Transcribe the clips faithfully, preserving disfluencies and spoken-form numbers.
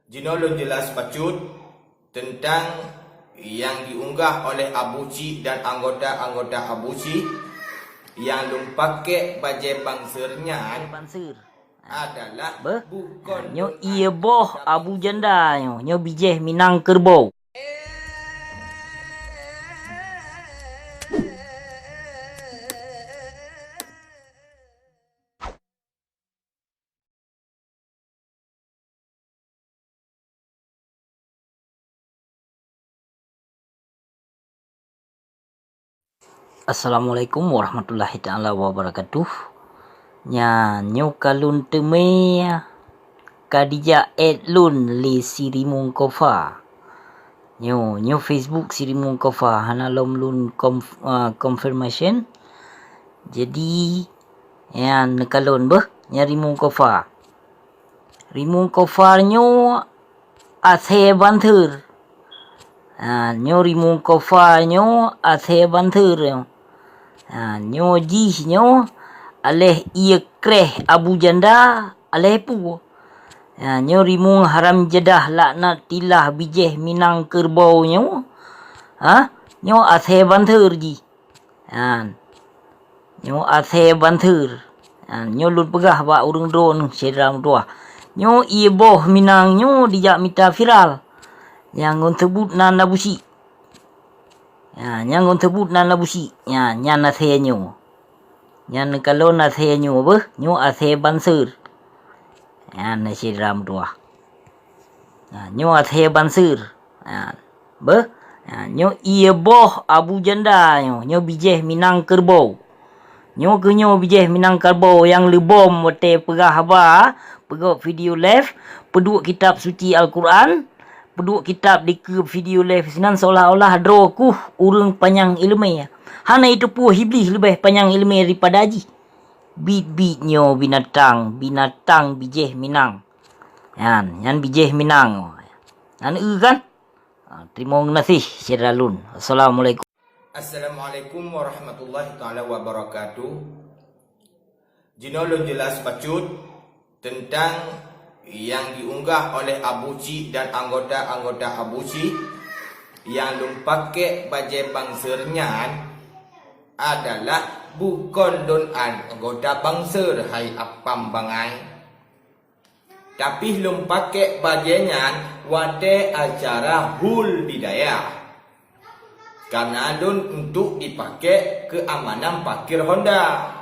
Jinoe lôn jeulaih bacut teuntang nyang jiunggah oleh Abu Cik dan anggota-anggota Abu Cik nyang lôn pakék bajée bangseur nyan. Bangseur. Adalah beuh, bukon nyoe ié boh Abu Janda nyoe, nyoe bijéh Minang keureubeue. Assalamualaikum warahmatullahi taala wabarakatuh. Nyan nyoe ka lôn teumé ka dijak add lôn lé si Rimueng Kofa. Nyoe, nyoe Facebook si Rimueng Kofa hana lom lôn konf-, ah, confirmation. Jadi nyan neukalon beuh nyan Rimueng Kofa. Rimueng Kofa nyoe asée Bangseur. Ha, nyoe Rimueng Kofa nyoe asée Bangseur. Ha, nyoe jih nyoe aléh ié kréh Abu Janda aléh peue. Ha, nyoe Rimueng haram jadah laknatillah bijéh Minang keureubeue nyoe. Ha, nyoe asée Bangseur jih. Nyan. Nyoe asée Bangseur. Nyan, nyoe lôn peugah bak ureuëng droeneuh syedara meutuwah. Nyoe ié boh Minang nyoe dijak mita viral. Nyang ngon seubut nan Abu Cik. Nyan, nyang ngon seubut nan Abu Cik. Nyan, nyan asée nyoe. Nyan neukalon asée nyoe beuh, nyoe asée Bangseur. Nyan syedara meutuwah. Ha, nyoe asée Bangseur. Ha, beuh. Ha, nyoe ié boh Abu Janda nyoe, nyoe bijéh Minang keureubeue. Nyoe keuh nyoe bijéh Minang keureubeue nyang leubom watée peugah haba, peugot video live, peuduek kitab suci Al-Quran, peuduek kitab dikeue video live sinan seolah-olah droe keuh ureuëng panyang iéleumé. Hana jiteupeue Iblih leubeh panyang iéleumé daripada jih. Biet-biet nyoe binatang, binatang bijéh Minang. Nyan, nyan bijéh Minang. Nyan eu kan? Ha, teurimong geunaséh syedara lôn. Assalamualaikum. Assalamualaikum warahmatullahi taala wabarakatuh. Jinoe lôn jeulaih bacut teuntang nyang jiunggah oleh Abu Cik dan anggota-anggota Abu Cik nyang lôn pakék bajée bangseur nyan adalah bukon lôn anggota bangseur hai apam bangai. Tapi lôn pakék bajée nyan watée acara hul di dayah. Kareuna lôn untuk dipakék keuamanan parkir honda.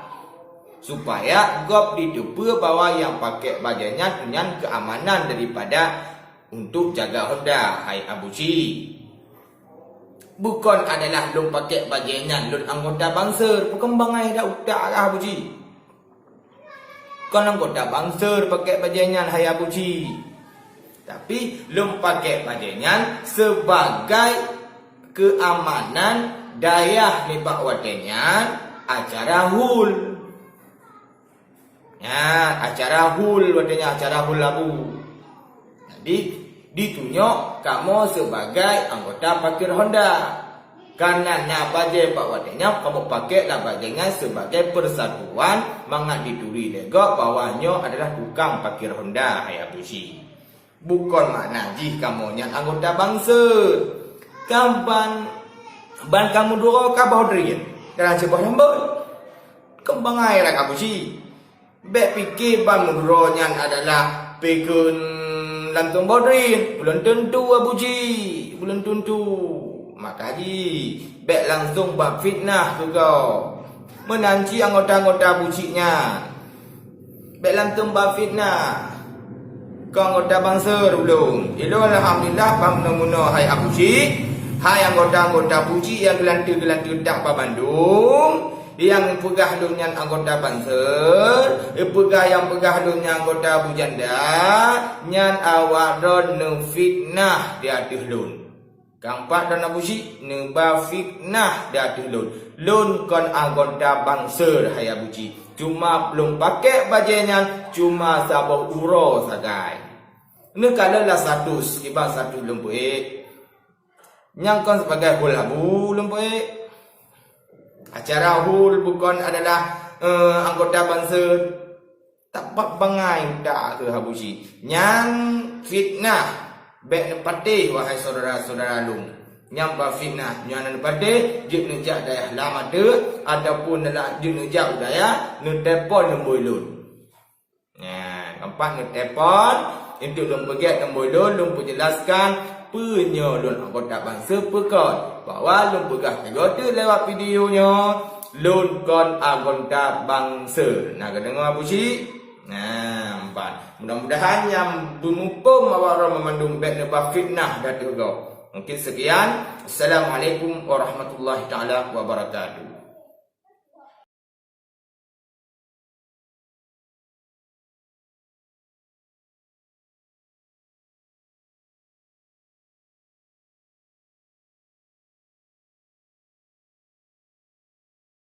Supaya gob jiteupeue bahwa nyang pakék bajée nyan, nyan keuamanan daripada untuk jaga honda, hai Abu Cik. Bukon adalah lôn pakék bajée nyan lôn anggota bangseur, bukon bangai dak utak ah Abu Cik. Kon anggota bangseur pakék bajée nyan hai Abu Cik. Tapi lôn pakék bajée nyan sebagai keuamanan dayah nibak watée nyan acara hul. Nyan, acara hul watée nyan, acara hul labu. Jadi, ditunyok kamoe sebagai anggota parkir honda. Kareuna na bajée bak watée nyan, kamoe pakék lah bajée nyan sebagai persatuan mangat jituri lé gob bahwa nyoe adalah tukang parkir honda, hai Abu Cik. Bukon makna jih kamoe nyan anggota bangseur. Kan ban, ban kamoe duroe ka boh drien dalam siboh lamboi. Kon bangai dak Abu Cik. Bék pike ban meudroe nyan adalah peukeuneuk lantong boh drien, belum tentu Abu Cik, belum tentu. Maka jih, bék langsong ba fitnah keu gob. Meunan cit anggota-anggota Abu Cik nyan. Bék langsong ba fitnah. Keu anggota bangseur ulôn. Ilôn alhamdulillah ban meunoe-meunoe hai Abu Cik, hai anggota-anggota Abu Cik nyang geulanteue-geulanteue that ba bandum. Nyang peugah lôn nyan anggota bangseur, peugah nyang peugah lôn nyan anggota Abu Janda, nyan awak droe neufitnah di ateueh lôn. Keumpat droe Abu Cik neuba fitnah di ateueh lôn. Lôn kon anggota bangseur hai Abu Cik. Cuma lôn pakék bajée nyan cuma saboh uroe sagai. Neukalon lah status, kiban status lôn peuék. Nyang kon sebagai hul labu lôn peuék. Acara hul bukon adalah, eh, anggota bangseur. Tapak bangai utak keu Abu Cik. Nyan fitnah, bék neupatéh, wahai syedara-syedara lôn. Nyang ba fitnah nyan neupatéh, jeuet neujak dayah Lam Ateueh, ataupun neujak u dayah, neutelepon nombor lôn. Nah, gampang neutelepon, untuk lôn peugét nombor lôn, lôn peujeulaskan peue nyoe lôn anggota bansa peukon, bahwa lôn peugah teuk lewat video nyoe, lôn kon anggota bansa. Nah, ka deungoe Abu Syik? Nah, empat. Mudah-mudahan nyang beumuphom awak droe meumandum bék neuba fitnah di ateueh gob. Mungkin sekian. Assalamualaikum warahmatullahi taala wabarakatuh.